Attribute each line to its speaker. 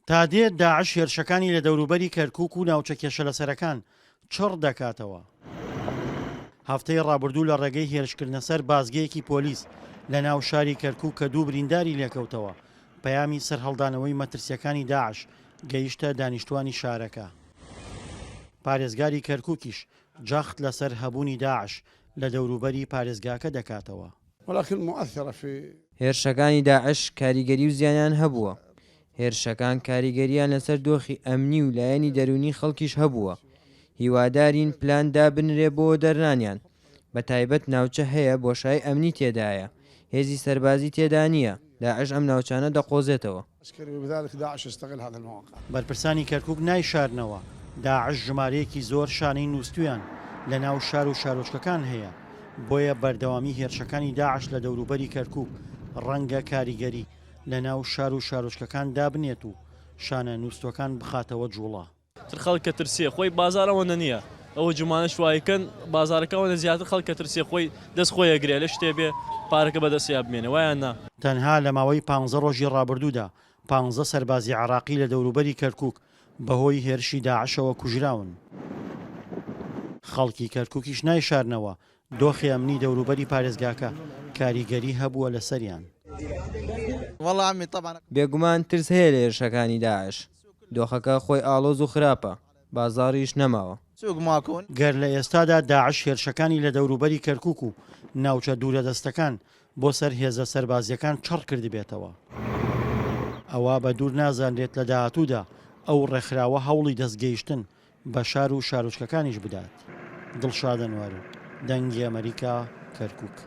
Speaker 1: تا دێت داعش هێرشەکانی لە دەوروبەری کەرکوک و ناوچە کێشەلەسەرەکان چڕ دەکاتەوە. هەفتەی ڕابردوو لە ڕێگەی هێرشکردنە سەر بازگەیەکی پۆلیس لە ناو شاری کەرکوک کە دوو برینداری لێکەوتەوە، پەیامی سەرهەڵدانەوەی مەترسییەکانی داعش گەیشتە دانیشتوانی شارەکە. پارێزگاری کەرکوکیش جەخت لەسەر هەبوونی داعش لە دەوروبەری پارێزگاکە دەکاتەوە.
Speaker 2: هێرشەکانی داعش کاریگەری و زیانیان هەبووە، هێرشەکان کاریگەرییان لەسەر دۆخی ئەمنی و لایەنی دەروونی خەڵکیش هەبووە، هیوادارین پلان دابنرێ بۆ وەدەرنانیان، بەتایبەت ناوچە هەیە بۆشای ئەمنی تێدایە، هێزی سەربازی تێدا نییە، داعش ئەم ناوچانە دەقۆزێتەوە.
Speaker 1: بەرپرسانی کەرکوک نایشارنەوە، داعش ژمارەیەکی زۆر شانەی نووستوویان لەناو شار و شارۆچکەکان هەیە، بۆیە بەردەوامی هێرشەکانی داعش لە دەوروبەری کەرکوک ڕەنگە کاریگەری لەناو شار و شارۆچکەکان دابنێت و شانە نووستووەکان بخاتەوە جوڵە.
Speaker 3: تر خەڵک کە ترسێ خۆی بازار ئەوەندە نییە ئەوە جومانەش وایکەن بازارەکە ئەوەندە زیاتر خەڵک کە ترسێ خۆی دەست خۆی ئەگرێ لە شتێ بێ پارەکە بە دەستیا بمێنێ وایان نا.
Speaker 1: تەنها لە ماوەی پانزە ڕۆژی ڕابردوودا پانزە سەربازی عێراقی لە دەوروبەری کەرکوک بەهۆی هێرشی داعشەوە کوژراون. خەڵکی کەرکوکیش نایشارنەوە دۆخی ئەمنی دەوروبەری پارێزگاکە کاریگەری هەبووە لەسەریان.
Speaker 2: بێگومان ترس هەیە لە هێرشەکانی داعش، دۆخەکە خۆی ئاڵۆز و خراپە، بازاڕیش نەماوە.
Speaker 1: گەر لە ئێستادا داعش هێرشەکانی لە دەوروبەری کەرکوک و ناوچە دوورەدەستەکان بۆ سەر هێزە سەربازییەکان چڕ کردبێتەوە، ئەوا بە دوور نازانرێت لە داهاتوودا ئەو ڕێکخراوە هەوڵی دەستگەیشتن بە شار و شارۆچکەکانیش بدات. دڵشاد ئەنوەر، دەنگی ئەمەریکا، کەرکوک.